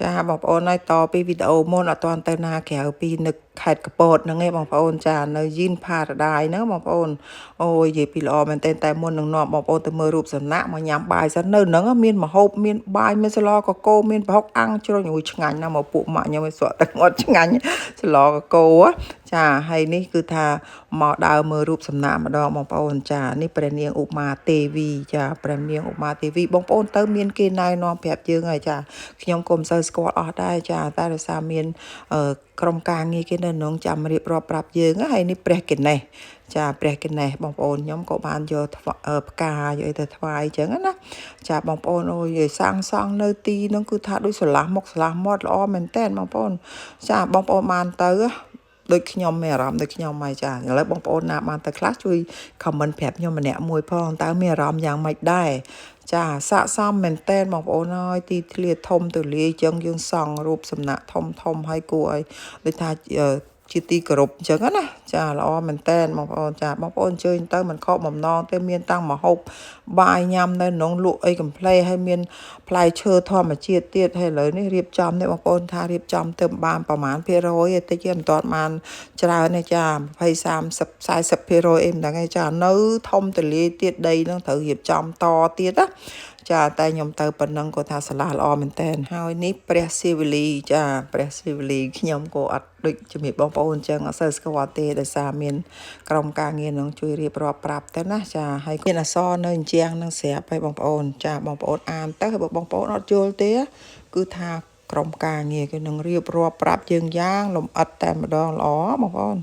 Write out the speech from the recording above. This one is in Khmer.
ចាបងប្អូនហើយតពីវីដេអូមុនអត់ទាន់ទៅណាក្រៅពីនឹកខេត្តកពតហ្នឹងឯងបងប្អូនចានៅយីនផារ៉ាដាយហ្នឹងបងប្អូនអូយនិយាយពីល្អមែនទែនតែមុននឹងនាំបងប្អូនទៅមើលរូបសំណាកមកញ៉ាំបាយសិននៅហ្នឹងមានម្ហូបមានបាយមានស្លកកូរមានប្រហុកអាំងជ្រុញអូយឆ្ងាញ់ណាស់មកពួកម៉ាក់ខ្ញុំឲ្យស្រក់ទឹកមាត់ឆ្ងាញ់ស្លកកូរចាហើយនេះគឺថាមកដើរមើលរូបសំណាកម្ដងបងប្អូនចានេះព្រះនាងឧមាទេវីចាព្រះនាងឧមាទេវីបងប្អូនទៅមានគេណែនាំប្រាប់យើងហើយចាខ្ញុំក៏មិនសូវស្គាល់អស់ដែរចាតែដោយសារមានក្រុមការងារគេនៅក្នុងចាំរៀបរាប់ប្រាប់យើងហើយនេះព្រះគណេសចាព្រះគណេសបងប្អូនខ្ញុំក៏បានយកផ្កាយកអីទៅថ្វាយអញ្ចឹងណាចាបងប្អូនអូយសាងសង់នៅទីហ្នឹងគឺថាដូចស្រឡះមុខស្រឡះមាត់ល្អមែនតើបងប្អូនចាបងប្អូនបានទៅដូចខ្ញុំមានអារម្មណ៍ដូចខ្ញុំហើយចាឥឡូវបងប្អូនណាបានទៅខ្លះជួយ comment ប្រាប់ខ្ញុំម្នាក់មួយផងតើមានអារម្មណ៍យ៉ាងម៉េចដែរចាស័កសមមែនតែនបងប្អូនអើយទីធ្លាធំទូលាយចឹងយើងសង់រូបសំណាកធំធំហើយគួរឲ្យដូចថាជាទីគោរពអញ្ចឹងណាចាល្អមែនតែនបងប្អូនចាបងប្អូនអញ្ជើញទៅមិនខកបំណងទេមានតាំងម្ហូបបាយញ៉ាំនៅក្នុងលក់អីកំ pl េហើយមានផ្លែឈើធម្មជាតិទៀតហើយឥឡូវនេះរៀបចំនេះបងប្អូនថារៀបចំទៅបានប្រហែលភាគរយឯតិចទេមិនទាន់បានច្រើនទេចា20 30 40%អីមិនដឹងទេចានៅធំទលាយទៀតដីនឹងត្រូវរៀបចំតទៀតណាចាតែខ្ញុំទៅប៉ុណ្ណឹងក៏ថាសាលាល្អមែនតើហើយនេះព្រះសិវលីចាព្រះសិវលីខ្ញុំក៏អត់ដូចជំរាបបងប្អូនអញ្ចឹងអត់សូវស្គាល់ទេដោយសារមានក្រុមការងារនឹងជួយរៀបរាប់ប្រាប់ទៅណាចាហើយមានអក្សរនៅអញ្ចឹងនឹងស្រាប់ហើយបងប្អូនចាបងប្អូនអានទៅហើយបើបងប្អូនអត់យល់ទេគឺថាក្រុមការងារគេនឹងរៀបរាប់ប្រាប់យើងយ៉ាងលម្អិតតែម្ដងល្អបងប្អូន។